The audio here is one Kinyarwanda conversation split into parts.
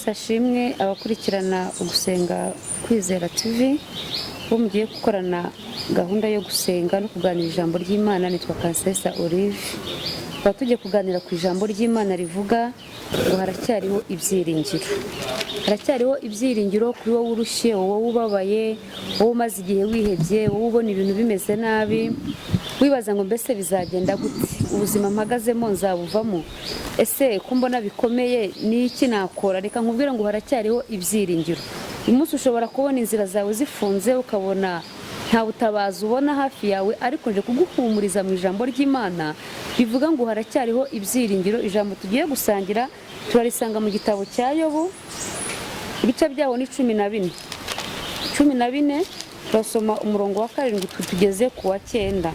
Yesu ashimwe. Abakurikirana Ugusenga Kwizera TV bo mugiye gukorana gahunda yo gusenga no kuganira ijambo ry'Imana, nitwa Kansesa Olive. Tukaba tugiye kuganira ku ijambo ry'Imana rivuga ngo haracyariho ibyiringiro. Haracyariho ibyiringiro kuri wowe urushye, wowe ubabaye, wowe umaze igihe wihebye, wowe ubona ibintu bimeze nabi, wibaza ngo: "Mbese bizagenda gute? Ubuzima mpagazemo nzabuvamo? Ese ko mbona bikomeye, ni iki nakora?" Reka nkubwire ngo haracyariho ibyiringiro. Uyu munsi ushobora kubona inzira zawe zifunze, ukabona nta butabazi ubona hafi yawe, ariko nje kuguhumuriza mu ijambo ry'Imana rivuga ngo haracyariho ibyiringiro. Ijambo tugiye gusangira turarisanga mu gitabo cya Yobu, ibice byaho ni 14, 14. Turasoma umurongo wa 7 tugeze ku wa 9.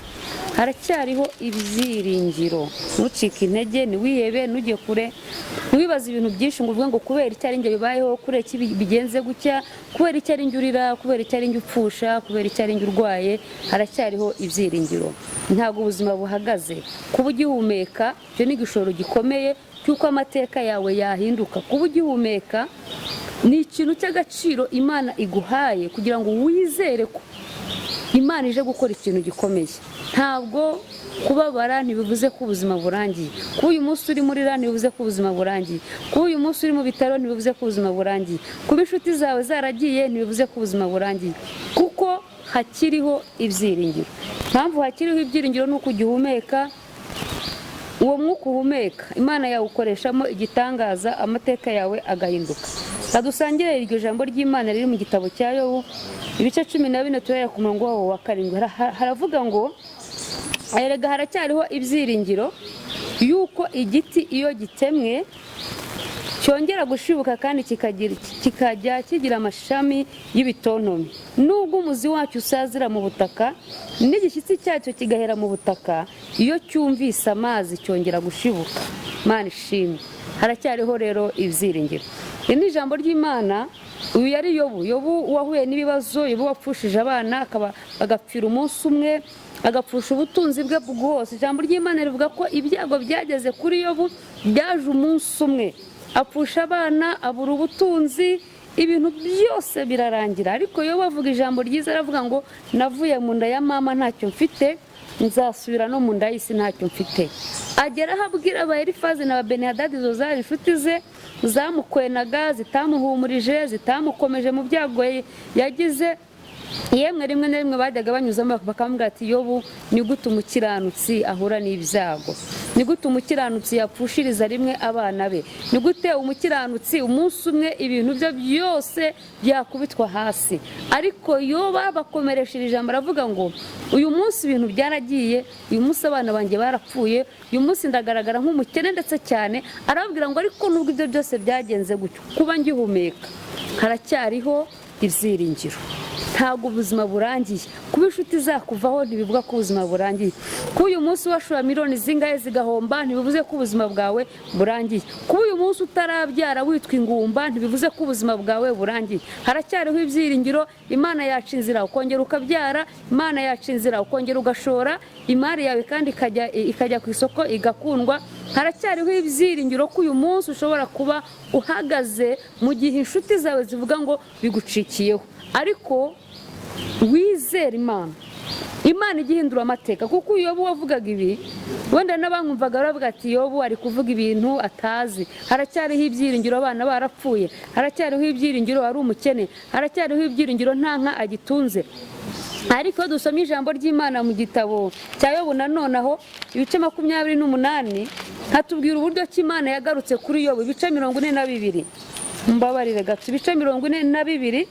Haracyariho ibyiringiro. Ntucike intege, ntiwihebe, ntujye kure, ntiwibaze ibintu byinshi ngo uvuge ngo kubera icyo ari njye bibayeho, kubera iki bigenze gutya, kubera icyo ari njye urira, kubera icyo ari njye upfusha, kubera icyo ari njye urwaye. Haracyariho ibyiringiro. Ntabwo ubuzima buhagaze. Kuba ugihumeka, icyo ni igishoro gikomeye cy'uko amateka yawe yahinduka. Kuba ugihumeka ni ikintu cy'agaciro Imana iguhaye kugira ngo wizere ko Imana ije gukora ikintu gikomeye. Ntabwo kubabara ntibivuze ko ubuzima burangiye. Kuba uyu munsi uri muri ra ntibivuze ko ubuzima burangiye. Kuba uyu munsi uri mu bitaro ntibivuze ko ubuzima burangiye. Kuba inshuti zawe zaragiye ntibivuze ko ubuzima burangiye, kuko hakiriho ibyiringiro. Impamvu hakiriho ibyiringiro ni uko ugihumeka. Uwo mwuka uhumeka, Imana yawukoreshamo igitangaza, amateka yawe agahinduka. Dusangire iryo jambo ry'Imana riri mu gitabo cya Yobu, ibice 14, turahera ku murongo wawo wa 7. Haravuga ngo: "Erega haracyariho ibyiringiro yuko igiti iyo gitemwe cyongera gushibuka, kandi kikajya kigira amashami y'ibitontome. Nubwo umuzi wacyo usazira mu butaka, n'igishyitsi cyacyo kigahera mu butaka, iyo cyumvise amazi cyongera gushibuka." Imana ishimwe. Haracyariho rero ibyiringiro. Iri ni ijambo ry'Imana. Uyu yari Yobu. Yobu wahuye n'ibibazo, Yobu wapfushije abana bagapfira umunsi umwe, agapfusha ubutunzi bwe bwose. Ijambo ry'Imana rivuga ko ibyago byageze kuri Yobu byaje umunsi umwe, apfusha abana, abura ubutunzi, ibintu byose birarangira. Ariko Yobu avuga ijambo ryiza, aravuga ngo: "Navuye mu nda ya mama ntacyo mfite, nzasubira no mu nda y'isi ntacyo mfite." Agera aho abwira aba Elifazi na ba Benihadadi, izo zari inshuti ze zamukwenaga, zitamuhumurije, zitamukomeje mu byago yagize. Yemwe, rimwe na rimwe bajyaga banyuzamo bakamubwira ati: "Yobu, ni gute umukiranutsi ahura n'ibyago? Ni gute umukiranutsi yapfushiriza rimwe abana be? Ni gute umukiranutsi umunsi umwe ibintu bye byose byakubitwa hasi?" Ariko Yobu bakomeresheje ijambo, aravuga ngo: "Uyu munsi ibintu byaragiye, uyu munsi abana banjye barapfuye, uyu munsi ndagaragara nk'umukene ndetse cyane." Arababwira ngo: "Ariko nubwo ibyo byose byagenze gutyo, kuba ngihumeka, haracyariho ibyiringiro. Ntabwo ubuzima burangiye." Kuba inshuti zakuvaho ntibivuga ko ubuzima burangiye. Kuba uyu munsi washora miliyoni zingahe zigahomba ntibivuze ko ubuzima bwawe burangiye. Kuba uyu munsi utarabyara, witwa ingumba, ntibivuze ko ubuzima bwawe burangiye. Haracyariho ibyiringiro. Imana yaca inzira ukongera ukabyara. Imana yaca inzira ukongera ugashora imari yawe kandi ikajya ku isoko igakundwa. Haracyariho ibyiringiro ko uyu munsi ushobora kuba uhagaze mu gihe inshuti zawe zivuga ngo bigucikiyeho, ariko wizere Imana. Imana ijya ihindura amateka. Kuko uyu Yobu wavugaga ibi, wenda n'abamwumvaga baravuga ati: "Yobu ari kuvuga ibintu atazi." Haracyariho ibyiringiro abana barapfuye, haracyariho ibyiringiro ari umukene, haracyariho ibyiringiro nta nka agitunze. Ariko iyo dusomye ijambo ry'Imana mu gitabo cya Yobu nanone aho, ibice 28, hatubwira uburyo ki Imana yagarutse kuri Yobu. Ibice 42, mbabarire gato, ibice 42,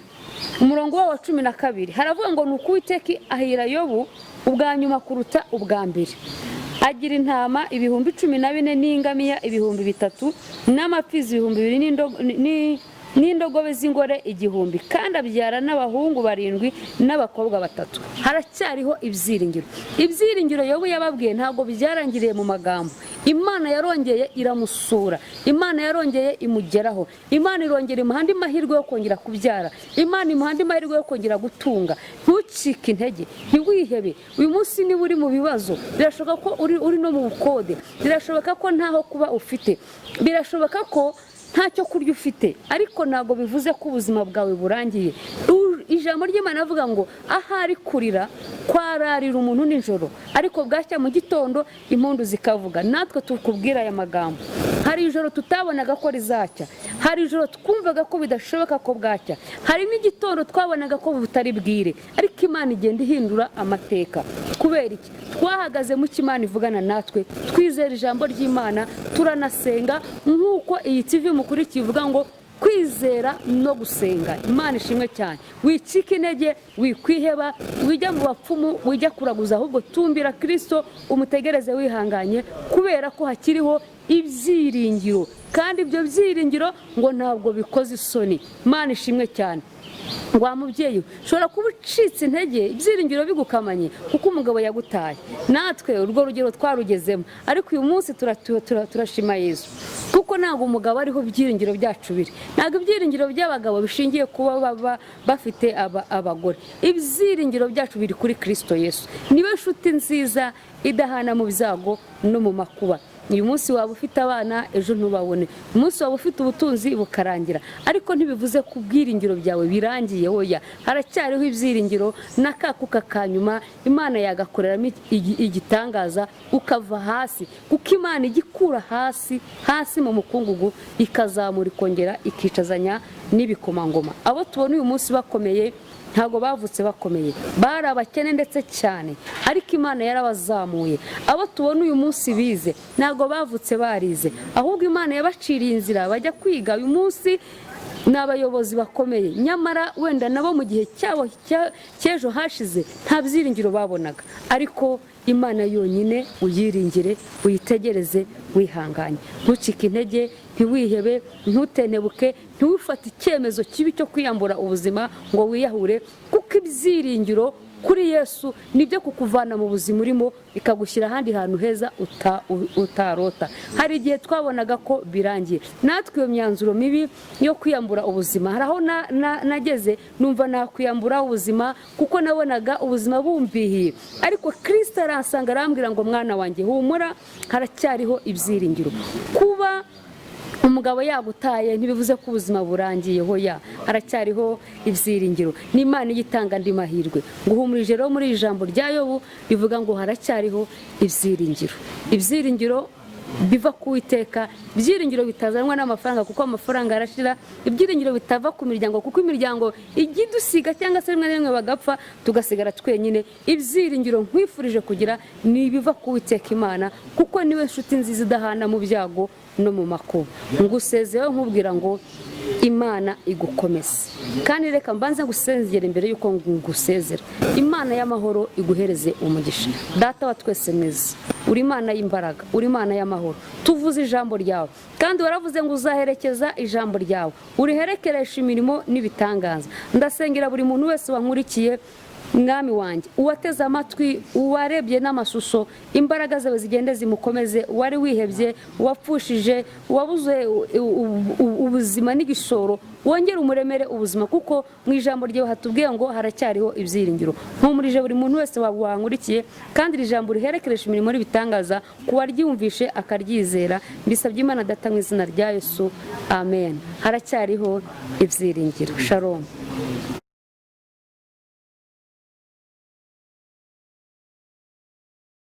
umurongo wawo wa 12, haravuga ngo: "Ni Uwiteka ahira Yobu ubwa nyuma kuruta ubwa mbere, agira intama 14,000 n'ingamiya 3000 n'amapfizi 2000 n'indogobe z'ingore 1000, kandi abyara n'abahungu barindwi n'abakobwa batatu." Haracyariho ibyiringiro. Ibyiringiro Yobu yababwiye ntabwo byarangiriye mu magambo. Imana yarongeye iramusura, Imana yarongeye imugeraho, Imana irongera imuha andi mahirwe yo kongera kubyara, Imana imuha andi mahirwe yo kongera gutunga. Ntucike intege, ntiwihebe. Uyu munsi niba uri mu bibazo, birashoboka ko uri no mu bukode, birashoboka ko ntaho kuba ufite, birashoboka ko Ntacyo kurya ufite, ariko ntabwo bivuze ko ubuzima bwawe burangiye. Ijambo ry'Imana avuga ngo ahari kurira kwararira umuntu nijoro, ariko bwacya mu gitondo impundu zikavuga. Natwe tukubwira aya magambo: hari ijoro tutabonaga ko rizacya, hari ijoro twumvaga ko bidashoboka ko bwacya, hari n'igitondo twabonaga ko butari bwire, ariko Imana igenda ihindura amateka. Kubera iki? Twahagaze mu cyo Imana ivugana natwe, twizera ijambo ry'Imana, turanasenga, nk'uko iyi TV mukurikiye ivuga ngo kwizera no gusenga. Imana ishimwe cyane. Wicika intege, wikwiheba, wijya mu bapfumu, wijya kuraguza, ahubwo tumbira Kirisito, umutegereze wihanganye, kubera ko hakiriho ibyiringiro, kandi ibyo byiringiro ngo ntabwo bikoze isoni. Imana ishimwe cyane. Wa mubyeyi, ushobora kuba ucitse intege, ibyiringiro bigukamanye kuko umugabo yagutaye. Natwe urwo rugero twarugezemo, ariko uyu munsi turashima Yesu, kuko ntabwo umugabo ariho ibyiringiro byacu biri. Ntabwo ibyiringiro by'abagabo bishingiye kuba baba bafite abagore. Ibyiringiro byacu biri kuri Kirisito Yesu, niwe nshuti nziza idahana mu byago no mu makuba. Uyu munsi waba ufite abana, ejo ntubabone. Uyu munsi waba ufite ubutunzi, bukarangira, ariko ntibivuze ko ibyiringiro byawe birangiye. Hoya, haracyariho ibyiringiro. N'akakuka ka nyuma Imana yagakoreramo igitangaza, ukava hasi, kuko Imana ijya ikura hasi hasi mu mukungugu, ikazamura, ikongera ikicazanya n'ibikomangoma. Abo tubona uyu munsi bakomeye ntabwo bavutse bakomeye, bari abakene ndetse cyane, ariko Imana yarabazamuye. Abo tubona uyu munsi bize ntabwo bavutse barize, ahubwo Imana yabaciriye inzira bajya kwiga. Uyu munsi ni abayobozi bakomeye, nyamara wenda nabo mu gihe cyabo cy'ejo hashize nta byiringiro babonaga. Ariko Imana yonyine uyiringire, uyitegereze wihanganye, ntucike intege, ntiwihebe, ntutenebuke, ntiwifate icyemezo kibi cyo kwiyambura ubuzima ngo wiyahure, kuko ibyiringiro kuri Yesu nibyo kukuvana mu buzima urimo, bikagushyira ahandi hantu heza utarota. Hari igihe twabonaga ko birangiye, natwe iyo myanzuro mibi yo kwiyambura ubuzima. Hari aho nageze numva nakwiyambura ubuzima, kuko nabonaga ubuzima bumbihiye, ariko Kirisito aransanga, arambwira ngo: "Mwana wanjye, humura, haracyariho ibyiringiro." Kuba umugabo yagutaye ntibivuze ko ubuzima burangiye. Hoya, haracyariho ibyiringiro, n'Imana iyo itanga andi mahirwe. Nguhumurije rero muri iri jambo rya Yobu rivuga ngo haracyariho ibyiringiro, ibyiringiro biva ku Witeka, ibyiringiro bitazanwa n'amafaranga, kuko amafaranga arashira, ibyiringiro bitava ku miryango, kuko imiryango ijya idusiga cyangwa se rimwe na rimwe bagapfa, tugasigara twenyine. Ibyiringiro nkwifurije kugira ni ibiva ku Witeka Imana, kuko niwe nshuti nziza idahana mu byago no mu makuba. Ngusezeho nkubwira ngo Imana igukomeze. Kandi reka mbanze ngusengere imbere y'uko ngusezera. Imana y'amahoro iguhereze umugisha. Data wa twese mwiza, uri Imana y'imbaraga, uri Imana y'amahoro. Tuvuze ijambo ryawe, kandi waravuze ngo uzaherekeza ijambo ryawe, uriherekeresha imirimo n'ibitangaza. Ndasengera buri muntu wese wankurikiye, Mwami wanjye, uwateze amatwi, uwarebye n'amashusho, imbaraga zawe zigende zimukomeze. Uwari wihebye, uwapfushije, uwabuze ubuzima n'igishoro, wongere umuremere ubuzima, kuko mu ijambo ryawe hatubwiye ngo haracyariho ibyiringiro. Mpumurije buri muntu wese wankurikiye, kandi iri jambo riherekeresha imirimo n'ibitangaza ku waryumvishe akaryizera. Mbisabye Imana Data mu izina rya Yesu, amen. Haracyariho ibyiringiro. Shalom.